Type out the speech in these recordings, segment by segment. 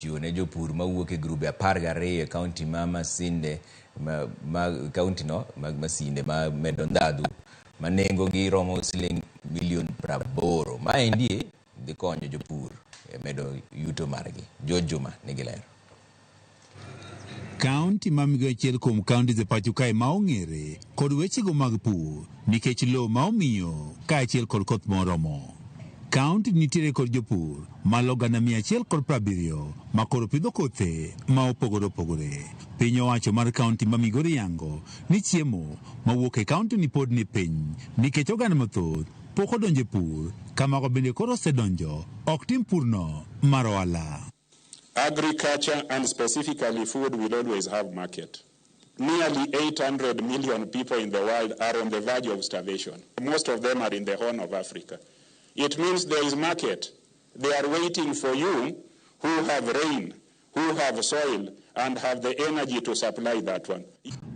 Chiwo ne jopur mawuok e grube 12 e kaunti ma Masinde ma, ma kaunti no mag masinde ma medo ndhadhu ma nengo gi romo siling milion 80. Maendi dhi konyo jopur e medo yuto margi. George Juma nigi ler. Kaunti ma Migori achiel kuom kauntis e pacho kae ma ong'ere kod wechego mag pur nikech lowo ma omiyo kaachiel kod koth moromo. Kaunti nitiere kod jopur malo 170,000 ma koro pidho kothe ma opogore opogore. Piny owacho mar kaunti ma Migori yango ni chiemo mawuok e kaunti ni pod ni piny nikech oganda mathoth pok odonjo e pur ka mago bende koro osedonjo ok tim purno mar ohala. Agriculture and specifically food will always have market. Nearly 800 million people in the world are on the verge of starvation. Most of them are in the Horn of Africa. It means there is market. They are waiting for you who have rain, who have soil, and have the energy to supply that one.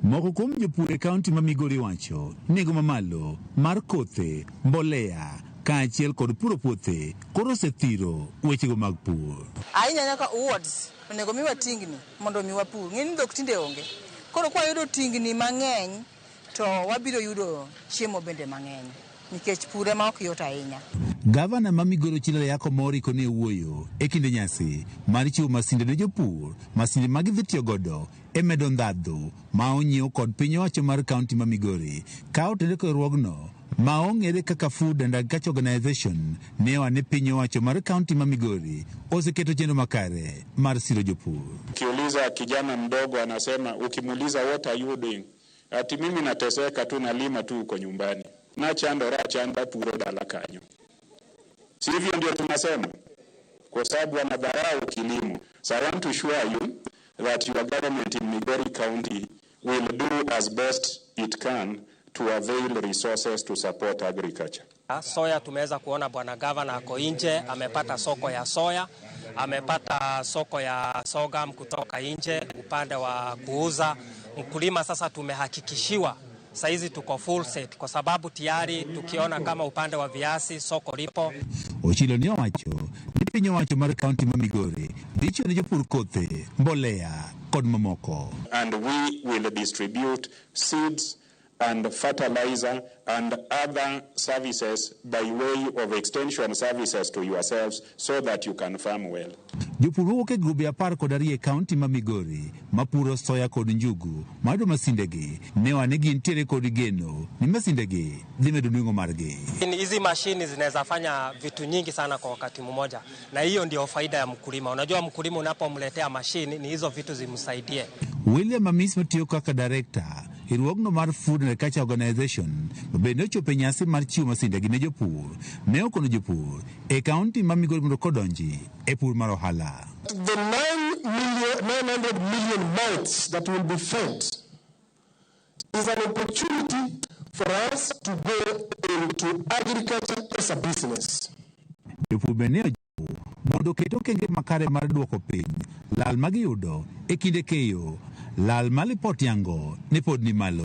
Moko kuom jopur e kaunti ma Migori wacho nengo mamalo mar kothe, mbolea kaachiel kod puro puothe koro osethiro wechego mag pur. Ahinya nyaka wards onego miwa tingni mondo mi wapur. Ng'e ni dhok tinde onge. Koro kwayudo tingni mang'eny to wabiro yudo chiemo bende mang'eny nikech pur ema ok yot ahinya. Gavana ma Migori Ochilo Ayacko Mori ne wuoyo e kinde nyasi mar chiwo masinde ne jopur, masinde ma gidhi tiyo godo e medo ndhadhu ma onyiew kod piny owacho mar kaunti ma Migori ka otenore kod riwruogno ma ong'ere kaka Food and Agriculture Organization ne oa ni piny owacho mar kaunti ma Migori oseketo chenro makare mar siro jopur. Ukiuliza kijana mdogo anasema, ukimuuliza what are you doing? Ati mimi nateseka tu nalima tu huko nyumbani. Nachandora chanda puro dala kanyo. Si hivyo ndio tunasema? Kwa sababu wanadharau kilimo. So I want to assure you that your government in Migori County will do as best it can to avail resources to support agriculture. Soya tumeweza kuona bwana gavana ako nje, amepata soko ya soya, amepata soko ya sorghum kutoka nje upande wa kuuza. Mkulima sasa tumehakikishiwa saizi tuko full set, kwa sababu tayari tukiona kama upande wa viazi soko lipo. Ochilo ne owacho ni piny owacho mar kaunti ma Migori dhi chiwo ne jopur kothe, mbolea kod mamoko. And we will distribute seeds and fertilizer and other services by way of extension services to yourselves so that you can farm well. Jopur mawuok e grube 12 e kaunti ma Migori mapuro soya kod njugu mayudo masindegi ne oa ni gintiere kod geno ni masindegi dhi medo nweng'o margi. Hizi mashini zinaweza fanya vitu nyingi sana kwa wakati mmoja, na hiyo ndio faida ya mkulima. Unajua, mkulima unapomletea mashini ni hizo vitu zimsaidie. William Amis matiyo kaka director e riwruogno mar Food and Agriculture Organization bende ochopo e nyasi mar chiwo masindegi ne jopur ne okono jopur e kaunti ma Migori mondo kodonji e pur mar ohala. The 9 million, 900 million mouths that will be fed is an opportunity for us to go into agriculture as a business. Jopur bende ne ojiwo mondo oket okenge makare mar duoko piny lal ma giyudo e kinde keyo lal ma lipot yango ne pod ni malo.